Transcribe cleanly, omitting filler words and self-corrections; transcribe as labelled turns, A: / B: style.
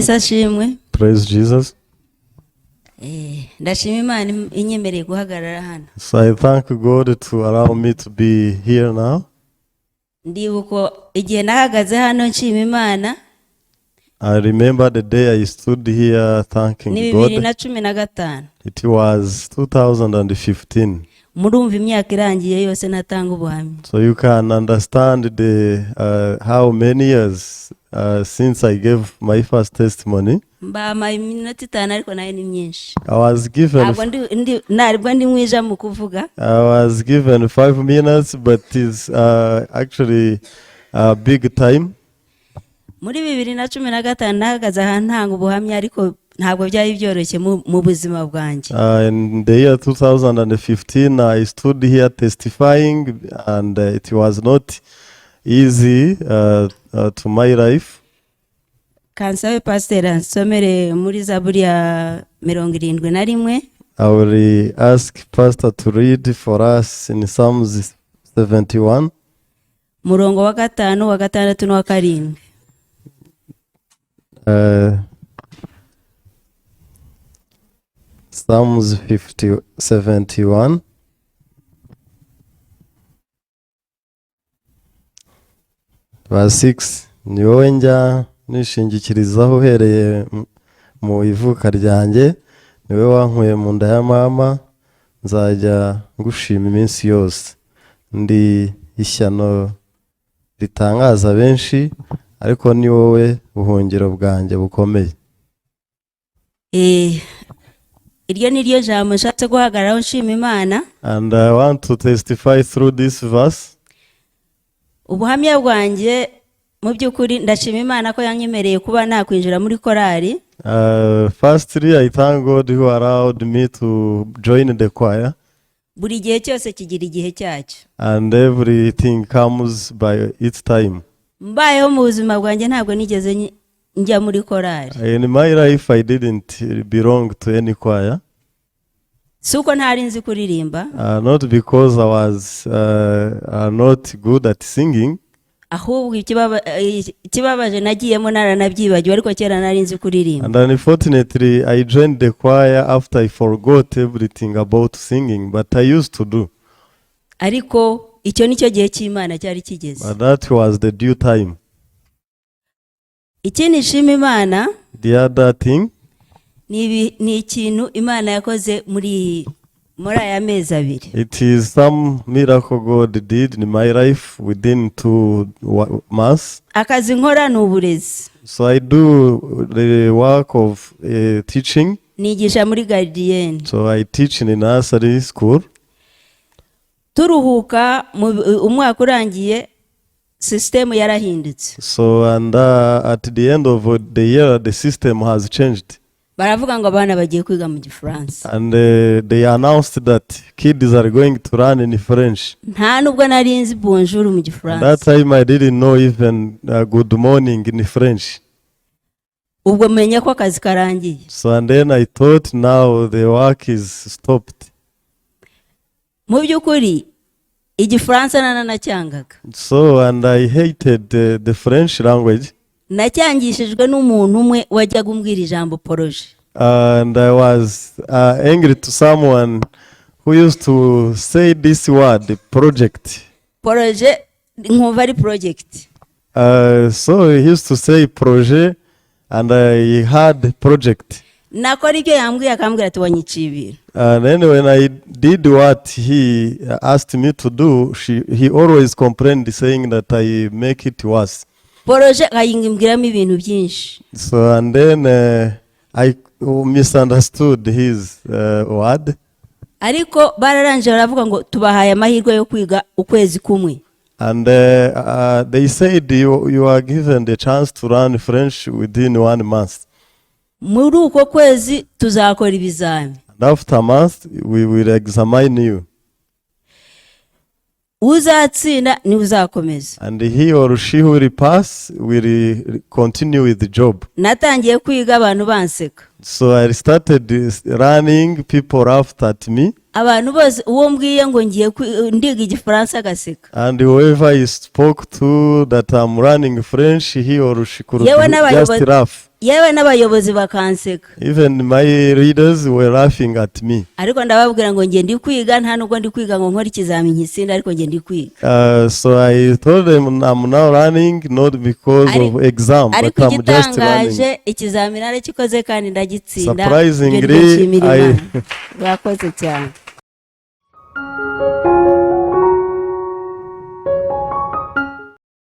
A: Yesu ashimwe.
B: Praise Jesus.
A: Ndashima Imana inyemereye guhagarara hano.
B: So I thank God to allow me to be here now.
A: Ndibuka igihe nahagaze hano nshima Imana.
B: I remember the day I stood here thanking
A: Ni bibiri
B: God.
A: na cumi na gatanu.
B: It was 2015.
A: Murumva imyaka irangiye yose ntatanga ubuhamya.
B: So you can understand the how many years since I gave my first testimony.
A: Mbampaye iminota 5, ariko nayo ni myinshi.
B: I was given
A: Ntabwo ntabwo ndi mwiza mu kuvuga.
B: I was given 5 minutes, but it's actually a big time.
A: Muri 2015 nahagaze ahantu ntanga ubuhamya, ariko ntabwo byari byoroshye mu buzima bwanjye.
B: In the year 2015, I stood here testifying, and it was not easy to my life.
A: Kansabe pasiteri ansomere muri Zaburi ya 71.
B: I will ask Pastor to read for us in Psalms 71,
A: murongo wa gatanu, wa gatandatu n'uwa karindwi.
B: Psalms 50, 71, verse 6. Ni wowe njya nishingikirizaho uhereye mu ivuka ryanjye, ni wowe wankuye mu nda ya mama, nzajya ngushima iminsi yose. Ndi ishyano ritangaza benshi, ariko ni wowe buhungiro bwanjye bukomeye.
A: Iryo ni ryo jambo nshatse guhagararaho nshima Imana.
B: And I want to testify through this verse.
A: Ubuhamya bwanjye, mu by'ukuri ndashima Imana ko yanyemereye kuba nakwinjira muri korali.
B: Firstly, I thank God who allowed me to join the choir,
A: Buri gihe cyose kigira igihe cyacyo.
B: and everything comes by its time.
A: Mbayeho mu buzima bwanjye, ntabwo nigeze njya muri korali.
B: In my life, I didn't belong to any choir,
A: Si uko ntari nzi kuririmba,
B: not because I was not good at singing,
A: ahubwo ikibabaje nagiyemo naranabyibagiwe, ariko kera nari nzi kuririmba.
B: And unfortunately, I joined the choir after I forgot everything about singing, but I used to do.
A: Ariko icyo ni cyo gihe cy'Imana cyari kigeze.
B: But that was the due time.
A: Ikindi nshima Imana
B: The other thing
A: ni ikintu Imana yakoze muri aya mezi 2.
B: It is some miracle God did in my life within 2 months.
A: Akazi nkora ni uburezi.
B: So I do the work of teaching.
A: Nigisha muri gardienne.
B: So I teach in a nursery school.
A: Turuhuka umwaka urangiye, sisitemu yarahindutse.
B: So and at the end of the year, the system has changed.
A: Baravuga ngo abana bagiye kwiga mu Gifaransa.
B: And they announced that kids are going to learn in French.
A: Nta nubwo nari nzi bonjour mu
B: And
A: Gifaransa.
B: that time I didn't know even good morning in French.
A: Ubwo menya ko akazi karangiye.
B: So and then I thought, now the work is stopped.
A: Mu by'ukuri Igifaransa naranacyangaga.
B: So and I hated the French language.
A: Nacyangishijwe n'umuntu umwe wajyaga umbwira ijambo projet.
B: And I was angry to someone who used to say this word, the project.
A: Projet nkumva ari project.
B: So he used to say projet, and I had project.
A: Nakora ibyo yambwiye, akambwira ati: "Wanyiciye ibintu."
B: And then when I did what he asked me to do, he always complained, saying that I make it worse.
A: Projet akayimbwiramo ibintu byinshi.
B: So and then I misunderstood his word.
A: Ariko bararangije baravuga ngo tubahaye amahirwe yo kwiga ukwezi kumwe.
B: And they said you are given the chance to learn French within one month.
A: Muri uko kwezi tuzakora ibizami.
B: And after a month, we will examine you.
A: Uzatsinda niwe uzakomeza.
B: And he or she who will pass will continue with the job.
A: Natangiye kwiga abantu banseka.
B: So I started this running. People laughed at me.
A: Abantu bose uwo mbwiye ngo ngiye ndiga Igifaransa agaseka.
B: And whoever I spoke to that I'm learning French, he or she could
A: Yewe
B: just laugh.
A: Yewe n'abayobozi bakanseka.
B: Even my leaders were laughing at me.
A: Ariko ndababwira ngo ngiye ndi kwiga, nta nubwo ndi kwiga ngo nkore ikizamini nkitsinde, ariko ngiye ndi kwiga.
B: So I told them I'm now learning not because of exam, but
A: Ariko
B: I'm just learning.
A: igitangaje, ikizamini narakikoze kandi ndagitsinda.
B: Surprisingly,
A: Ibyo nibyo nshimira Imana. Murakoze cyane.